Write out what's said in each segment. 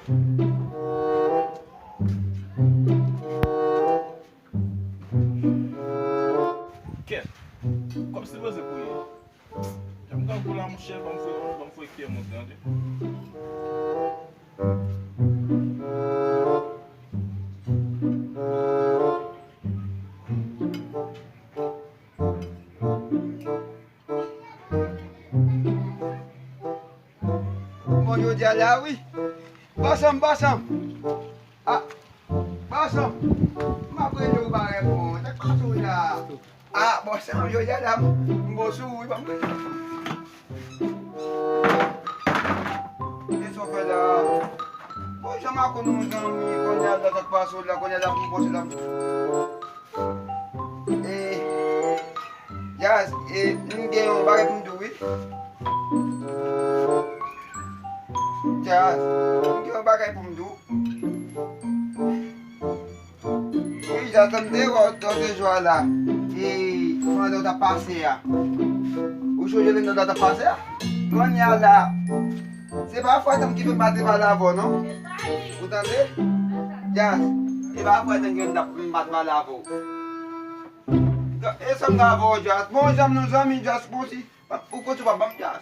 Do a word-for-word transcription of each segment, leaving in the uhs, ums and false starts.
Kèt. Kòb sipoze pou ye. Jan m grangou la, monchè, ban m fouye, ban m fouye kè mwen, tande. Bon, jodi a la, wi. Bòs an m, bòs an m. Ah, bòs an m. M ap rele w, ou pa reponn. Sa k pase w la? Ah, bòs an m, jodi a la, m, m bon sou ou, wi, ban m. E sa w fè la? Bon, jan m a konn yon zanmi, kounye a la, sa k pase w la, kounye a la, pou m pase la. E, Jazz, e, m gen yon bagay pou m di w, wi. Jazz, m gen yon bagay pou m di w. Wi, Jazz, m te wè w lòt jou a la. E, pandan w t ap pase a. Ou sonje lè w t ap pase a? Kounye a la, se pa frèt an m ki fè m pa te pale avè w, non. Ou tande? Jazz, se pa frèt an ki fè m pa te pale avè w. E sa m ka fè w, Jazz? Bon, zanmi nou zanmi, Jazz, bon, si ou konn si w pa ban m, Jazz.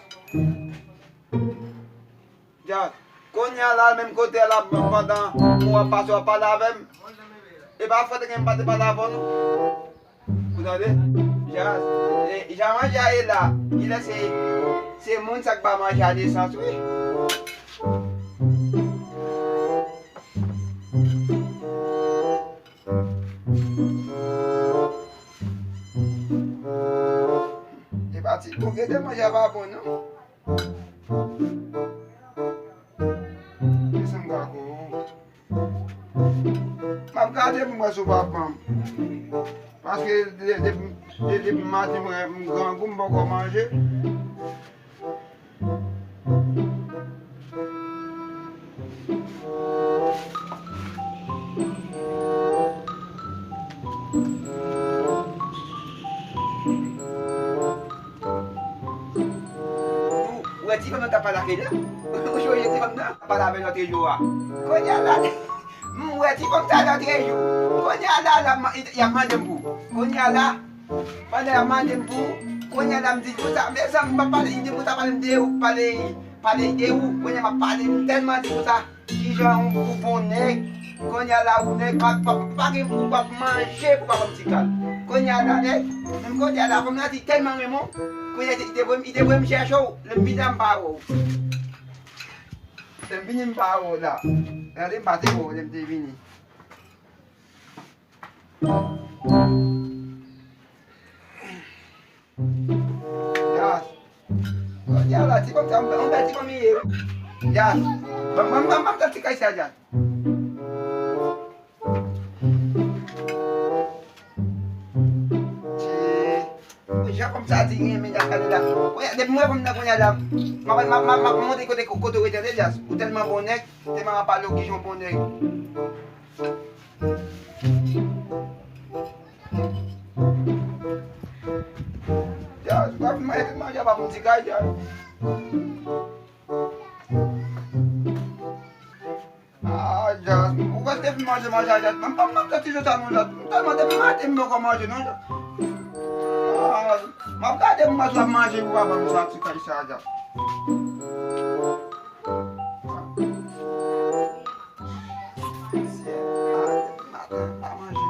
Jazz, kounye a la, menm kote a la, pandan w ap pase, w ap pale avè m. E pa frèt an m pa te pale avè w, non. Ou tande? Jazz, e, jan manje a ye la, li lè se, se moun sa k ba manje a nesans, wi. E pa ti bon, gete manje a pa bon, non. Kisa m ka konn? M ap gade pou m wè si w pa ban m. Paske de-, de-, de-, depi maten m, m grangou, m poko manje. Ou wè ti fanm nan t ap pale ak Kenya? Ou sonje ti fanm nan? T ap pale avè l lòt jou a. Kounye a la, m wè ti fanm sa lòt jou. Kounye a la, l ap ma-, y ap mande m pou. Kounye a la, pandan y ap mande m pou, kounye a la, m di nou sa, mezanmi, m ap pale, m di nou sa, pale m de ou, pale, pale de ou. Kounye a m ap pale, m tèlman di nou sa. Kijan ou, ou bon nèg? Kounye a la ou nèg, pa, pa, pa gen pou w ap manje pou w pa ban m ti kal. Kounye a la nèg, menm kote a la fanm nan di tèlman renmen w. Kounye a li te voye m, li te voye m chèche w, lè m vin la m pa wè w. Lè m vini m pa wè w la. Gade m pa te wè w lè m te vini. Yas. Kounye a la, ti fanm sa, yon bèl ti fanm li ye, wi. Yas. Ban m, ban m, ban m, ban m ti kay sa, Yas. Ti, jan fanm sa di renmen Yas, gade la. Kounye a, depi m wè fanm nan kounye a la, m ap, m ap, m ap, m ap montre kote, kote w rete, tande, Yas. Ou tèlman bon nèg, tèlman m ap pale w kijan w bon nèg. Yas, ou pa fin manje tout manje a, pa pou m ti kay, Yas. Ah, Yas, ou prèske fin manje manje a, Yas. Menm pa m manke ti jan sa non, Yas. M tèlman depi maten m poko manje non, Yas. Ah, m ap gade pou m wè si w ap manje pou papa m sa ti kay sa, Yas. Maten, pa manje.